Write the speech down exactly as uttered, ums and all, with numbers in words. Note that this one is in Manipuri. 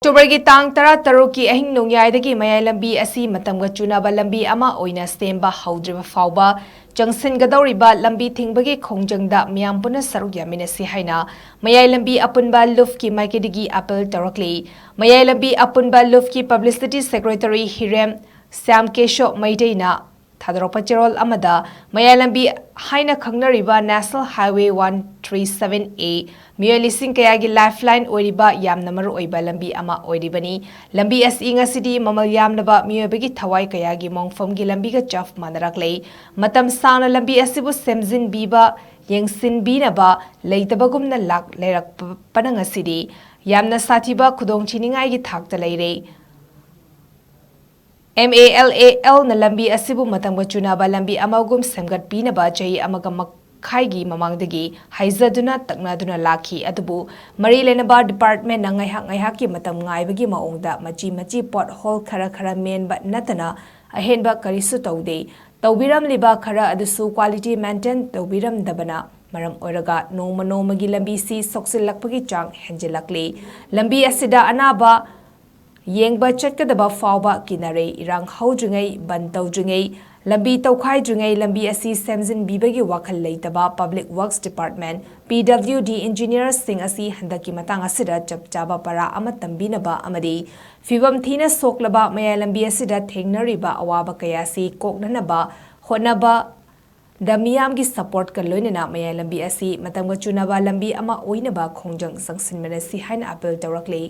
ꯑꯣꯛꯇꯣꯕꯔꯒꯤ ꯇꯥꯡ ꯇꯔꯥꯇꯔꯨꯛꯀꯤ ꯑꯍꯤꯡ ꯅꯣꯡꯌꯥꯏꯗꯒꯤ ꯃꯌꯥꯏ ꯂꯝꯕꯤ ꯑꯁꯤ ꯃꯇꯝꯒ ꯆꯨꯅꯕ ꯂꯝꯕꯤ ꯑꯃ ꯑꯣꯏꯅ ꯁꯦꯝꯕ ꯍꯧꯗ꯭ꯔꯤꯕ ꯐꯥꯎꯕ ꯆꯪꯁꯤꯟꯒꯗꯧꯔꯤꯕ ꯂꯝꯕꯤ ꯊꯤꯡꯕꯒꯤ ꯈꯣꯡꯖꯪꯗ ꯃꯤꯌꯥꯝ ꯄꯨꯟꯅ ꯁꯔꯨꯛ ꯌꯥꯃꯤꯟꯅꯁꯤ ꯍꯥꯏꯅ ꯃꯌꯥꯏ ꯂꯝꯕꯤ ꯑꯄꯨꯟꯕ ꯂꯨꯞꯀꯤ ꯃꯥꯏꯀꯩꯗꯒꯤ ꯑꯥꯄꯤꯜ ꯇꯧꯔꯛꯂꯤ꯫ ꯃꯌꯥꯏ ꯂꯝꯕꯤ ꯑꯄꯨꯟꯕ ꯂꯨꯞꯀꯤ ꯄꯕ꯭ꯂꯤꯁꯤꯇꯤ ꯁꯦꯀ꯭ꯔꯦꯇꯔꯤ ꯍꯤꯔꯦꯝ ꯁ꯭ꯌꯥꯝ ꯀꯦꯁꯣ ꯃꯩꯇꯩꯅ ꯊꯥꯗꯣꯔꯛꯄ ꯆꯦꯔꯣꯜ ꯑꯃꯗ, ꯃꯌꯥꯏ ꯂꯝꯕꯤ ꯍꯥꯏꯅ ꯈꯪꯅꯔꯤꯕ National Highway one three seven A ꯃꯤꯑꯣꯏ ꯂꯤꯁꯤꯡ ꯀꯌꯥꯒꯤ ꯂꯥꯏꯐꯂꯥꯏꯟ ꯑꯣꯏꯔꯤꯕ ꯌꯥꯝꯅ ꯃꯔꯨ ꯑꯣꯏꯕ ꯂꯝꯕꯤ ꯑꯃ ꯑꯣꯏꯔꯤꯕꯅꯤ꯫ ꯂꯝꯕꯤ ꯑꯁꯤ ꯉꯁꯤꯗꯤ ꯃꯃꯜ ꯌꯥꯝꯂꯕ ꯃꯤꯑꯣꯏꯕꯒꯤ ꯊꯋꯥꯏ ꯀꯌꯥꯒꯤ ꯃꯣꯡꯐꯝꯒꯤ ꯂꯝꯕꯤꯒ ꯆꯞ ꯃꯥꯟꯅꯔꯛꯂꯦ꯫ ꯃꯇꯝ ꯁꯥꯡꯅ ꯂꯝꯕꯤ ꯑꯁꯤꯕꯨ ꯁꯦꯝꯖꯤꯟꯕꯤꯕ, ꯌꯦꯡꯁꯤꯟꯕꯤꯅꯕ ꯂꯩꯇꯕꯒꯨꯝꯅ ꯂꯥꯛ-, ꯂꯩꯔꯛꯄꯅ ꯉꯁꯤꯗꯤ ꯌꯥꯝꯅ ꯁꯥꯊꯤꯕ ꯈꯨꯗꯣꯡꯊꯤꯅꯤꯡꯉꯥꯏꯒꯤ ꯊꯥꯛꯇ ꯂꯩꯔꯦ꯫ MALALꯅ ꯂꯝꯕꯤ ꯑꯁꯤꯕꯨ ꯃꯇꯝꯒ ꯆꯨꯅꯕ ꯂꯝꯕꯤ ꯑꯃꯒꯨꯝ ꯁꯦꯝꯒꯠꯄꯤꯅꯕ ꯆꯍꯤ ꯑꯃꯒ ꯃꯈꯥꯏꯒꯤ ꯃꯃꯥꯡꯗꯒꯤ ꯍꯥꯏꯖꯗꯨꯅ ꯇꯛꯅꯗꯨꯅ ꯂꯥꯛꯈꯤ꯫ ꯑꯗꯨꯕꯨ ꯃꯔꯤ ꯂꯩꯅꯕ ꯗꯤꯄꯥꯔꯠꯃꯦꯟꯅ ꯉꯥꯏꯍꯥꯛ ꯉꯥꯏꯍꯥꯛꯀꯤ ꯃꯇꯝ ꯉꯥꯏꯕꯒꯤ ꯃꯑꯣꯡꯗ ꯃꯆꯤ ꯃꯆꯤ ꯄꯣꯠ ꯍꯣꯜ ꯈꯔ ꯈꯔ ꯃꯦꯟꯕ ꯅꯠꯇꯅ ꯑꯍꯦꯟꯕ ꯀꯔꯤꯁꯨ ꯇꯧꯗꯦ꯫ ꯇꯧꯕꯤꯔꯝꯂꯤꯕ ꯈꯔ ꯑꯗꯨꯁꯨ ꯀ꯭ꯋꯥꯂꯤꯇꯤ ꯃꯦꯟꯇꯦꯟ ꯇꯧꯕꯤꯔꯝꯗꯕꯅ ꯃꯔꯝ ꯑꯣꯏꯔꯒ ꯅꯣꯡꯃ ꯅꯣꯡꯃꯒꯤ ꯂꯝꯕꯤꯁꯤ ꯁꯣꯛꯆꯤꯜꯂꯛꯄꯒꯤ ꯆꯥꯡ ꯍꯦꯟꯖꯤꯜꯂꯛꯂꯤ꯫ ꯂꯝꯕꯤ ꯑꯁꯤꯗ ꯑꯅꯥꯕ ꯌꯦꯡꯕ ꯆꯠꯀꯗꯕ ꯐꯥꯎꯕ ꯀꯤꯅꯔꯦ꯫ ꯏꯔꯥꯡ ꯍꯧꯗ꯭ꯔꯤꯉꯩ, ꯕꯟ ꯇꯧꯗ꯭ꯔꯤꯉꯩ, ꯂꯝꯕꯤ ꯇꯧꯈꯥꯏꯗ꯭ꯔꯤꯉꯩ ꯂꯝꯕꯤ ꯑꯁꯤ ꯁꯦꯝꯖꯤꯟꯕꯤꯕꯒꯤ ꯋꯥꯈꯜ ꯂꯩꯇꯕ ꯄꯕ꯭ꯂꯤꯛ ꯋꯥꯔꯛꯁ ꯗꯤꯄꯥꯔꯠꯃꯦꯟ, PWD ꯏꯟꯖꯤꯅꯤꯌꯔꯁꯤꯡ ꯑꯁꯤ ꯍꯟꯗꯛꯀꯤ ꯃꯇꯥꯡ ꯑꯁꯤꯗ ꯆꯞ ꯆꯥꯕ ꯄꯔꯥ ꯑꯃ ꯇꯝꯕꯤꯅꯕ ꯑꯃꯗꯤ ꯐꯤꯕꯝ ꯊꯤꯅ ꯁꯣꯛꯂꯕ ꯃꯌꯥꯏ ꯂꯝꯕꯤ ꯑꯁꯤꯗ ꯊꯦꯡꯅꯔꯤꯕ ꯑꯋꯥꯕ ꯀꯌꯥ ꯑꯁꯤ ꯀꯣꯛꯅꯅꯕ ꯍꯣꯠꯅꯕꯗ ꯃꯤꯌꯥꯝꯒꯤ ꯁꯄꯣꯔꯠꯀ ꯂꯣꯏꯅꯅ ꯃꯌꯥꯏ ꯂꯝꯕꯤ ꯑꯁꯤ ꯃꯇꯝꯒ ꯆꯨꯅꯕ ꯂꯝꯕꯤ ꯑꯃ ꯑꯣꯏꯅꯕ ꯈꯣꯡꯖꯪ ꯆꯪꯁꯤꯟꯃꯤꯟꯅꯁꯤ ꯍꯥꯏꯅ ꯑꯥꯄꯤꯜ ꯇꯧꯔꯛꯂꯤ꯫